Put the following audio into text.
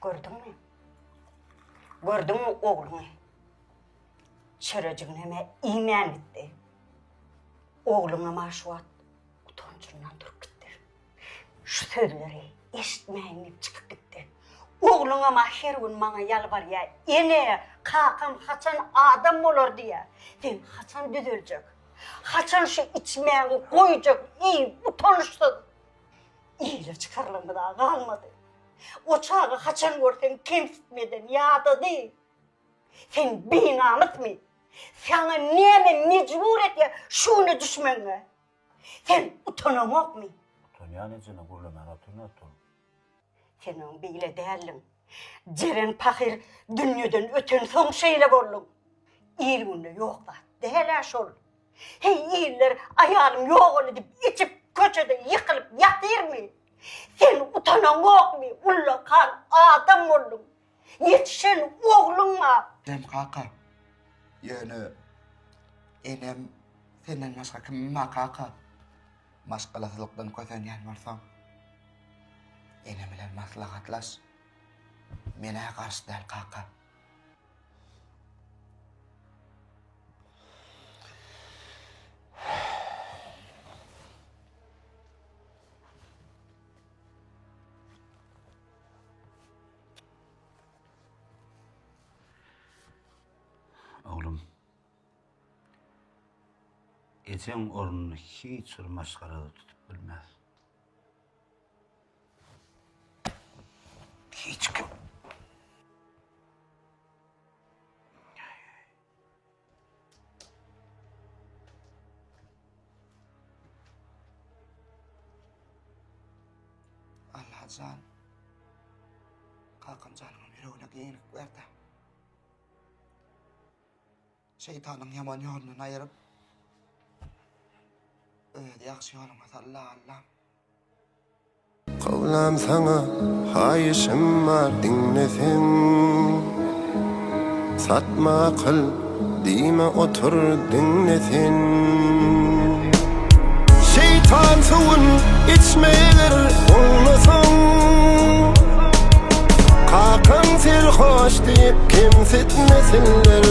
Gördüňmi? Gördüňmi ogluňy? Çörejiginem-ä iýmän gitdi. Ogluňam-a şu wagt utanjyndan durup gitdi. Şu sözleri eşitmäýin diýip çykyp gitdi. Ogluňam-a her gün maňa ýalbarýar, Ene, kakam haçan adam bolar diýýär. Sen haçan düzeljek? Haçan şu içmäňi goýjak, eý, utançsyz! Ile çykarlygymyz-a galmady. O çaga haçan görseň kemsitmeden ýadady. Sen binamysmy? Saňa näme mejbur edýär şu güne düşmegiňe? Sen utanaňokmy? Utanýan ejene gürlemäge otyryn otur. Sen öň beýle däldiň. Jeren pahyr dünýeden ötensoň şeýle bolduň. Il-günde ýok zat däl-ä şol. Heý, iller aýalym ýogaldy diýip içip köçede ýykylyp ýatyrmy? Sen utanaňokmy, ullakan adam bolduň. Ýetişen ogluň bar. Dem kaka. Ýöne enem senden başga kimim bar kaka? Maşgalasyzlykdan kösenýän bolsaň, enem bilen maslahatlaş. Men-ä garşy däl kaka. Oglum, ejeň ornuny hiç bir maşgala-da tutup bilmez. Hiç kim. Allajan, kakam janyňam ýüregine giňlik ber-de. Şeýtanyň ýaman ýolundan aýyryp, öz ýagşy ýoluňa sal-la, Allam. Kowlam saňa haýyşym bar diňleseň Satma akyl diýme otur diňle sen Şeýtan suwun içme eger oňlasaň Kakaň serhoş diýip kemsitmesinler.